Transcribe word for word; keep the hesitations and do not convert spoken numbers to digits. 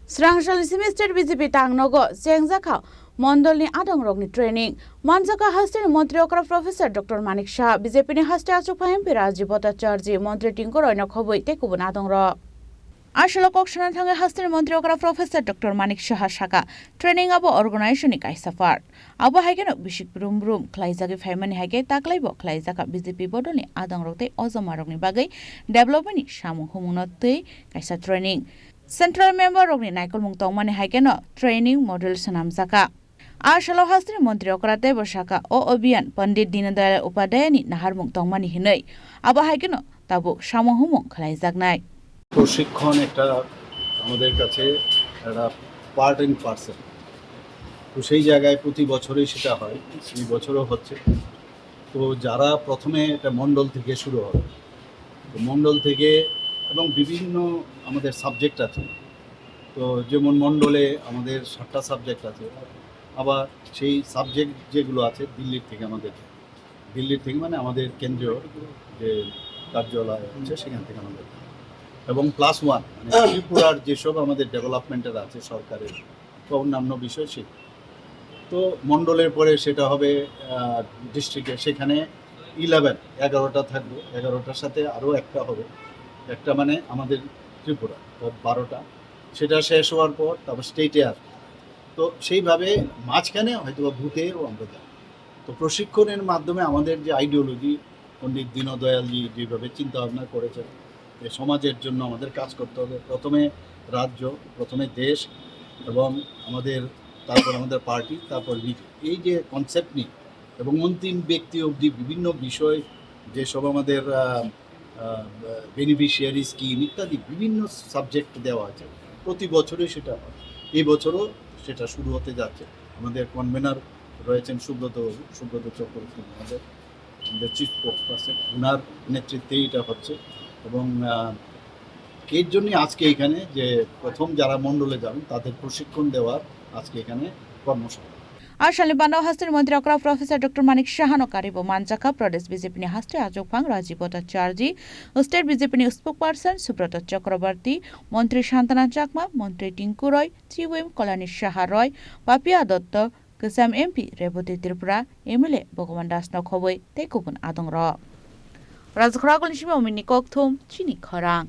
Srangsalni simi state B J P tangnogo chengjakha mondolni adongrokni training. Manjakha hasteni montri okra Professor Doctor Manik Saha, B J P ni haste achukphai M P Rajiv Bhattacharjee, montri Tinku Roy no khobwi tei kubun adongrok. Aswk kok sana thangwi hasteni montri okra Professor Doctor Manik Saha saka, training abo organization ni kaisa part. Abo hai kheno bisik brum brum khlaijagwi phaimani hai khe taklaibo khlaijakha B J P bodolni adongrok tei ojomarokni bagwi development ni samung humungno twi kaisa training. Central member rokni naikolmung tongmani hai kheno training model swnamjakha. A salo hasteni montri okra teibo saka o abhiyan Pandit Dindayal Upadhyaya ni naharmung tongmani hinwi. Abo hai kheno tabuk samung humung khlaijaknai. প্রশিক্ষণ একটা আমাদের কাছে একটা part and parcel. তো সেই জায়গায় প্রতি বছরই সেটা হয়, এই বছরও হচ্ছে। তো যারা প্রথমে এটা মণ্ডল থেকে শুরু হবে, তো মণ্ডল থেকে এবং বিভিন্ন আমাদের সাবজেক্ট আছে। তো যেমন মণ্ডলে আমাদের সাতটা সাবজেক্ট আছে, আবার সেই সাবজেক্ট যেগুলো আছে দিল্লির থেকে আমাদের, দিল্লির থেকে মানে আমাদের কেন্দ্রীয় যে কার্যালয় আছে সেখান থেকে আমাদের, এবং প্লাস ওয়ান মানে ত্রিপুরার যেসব আমাদের ডেভেলপমেন্টের আছে সরকারের বা অন্যান্য বিষয় সে। তো মণ্ডলের পরে সেটা হবে ডিস্ট্রিক্টে, সেখানে ইলেভেন, এগারোটা থাকবে, এগারোটার সাথে আরও একটা হবে, একটা মানে আমাদের ত্রিপুরা, তো বারোটা। সেটা শেষ হওয়ার পর তারপর স্টেটে আসবে। তো সেইভাবে মাঝখানে হয়তো বা বুথেও আমরা যাই। তো প্রশিক্ষণের মাধ্যমে আমাদের যে আইডিওলজি, পণ্ডিত দীনদয়ালজি যেভাবে চিন্তা ভাবনা করেছেন যে সমাজের জন্য আমাদের কাজ করতে হবে, প্রথমে রাজ্য, প্রথমে দেশ, এবং আমাদের, তারপর আমাদের পার্টি, তারপর নিজে, এই যে কনসেপ্ট নিয়ে এবং অন্তিম ব্যক্তি অবধি বিভিন্ন বিষয়, যেসব আমাদের বেনিফিশিয়ারি স্কিম ইত্যাদি বিভিন্ন সাবজেক্ট দেওয়া আছে, প্রতি বছরই সেটা হয়। এই বছরও সেটা শুরু হতে যাচ্ছে। আমাদের কনভেনার রয়েছেন সুব্রত বাবু, সুব্রত চক্রবর্তী মহোদয়, আমাদের চিফ স্পোকসপারসন, ওনার নেতৃত্বেই এটা হচ্ছে। এবং আহ, এর জন্যই আজকে এখানে যে প্রথম যারা মণ্ডলে যাবেন তাদের প্রশিক্ষণ দেওয়ার আজকে এখানে কর্মসূচি। A salni bana hasteni montri okra Professor Doctor Manik Saha no karibo manjakha Pradesh B J P ni haste achukphang Rajiv Bhattacharjee, state B J P ni spokesperson Subrata Chakraborty, montri Santana Chakma, montri Tinku Roy, Chiwim Kalani Saha Roy, Papiya Dotto, Kwcham M P Rebati Tripura, M L A Bhagawan Das no khobwi tei kubun adongrok. Rajkhoragulni simi Omini Kokthum, chini khorang.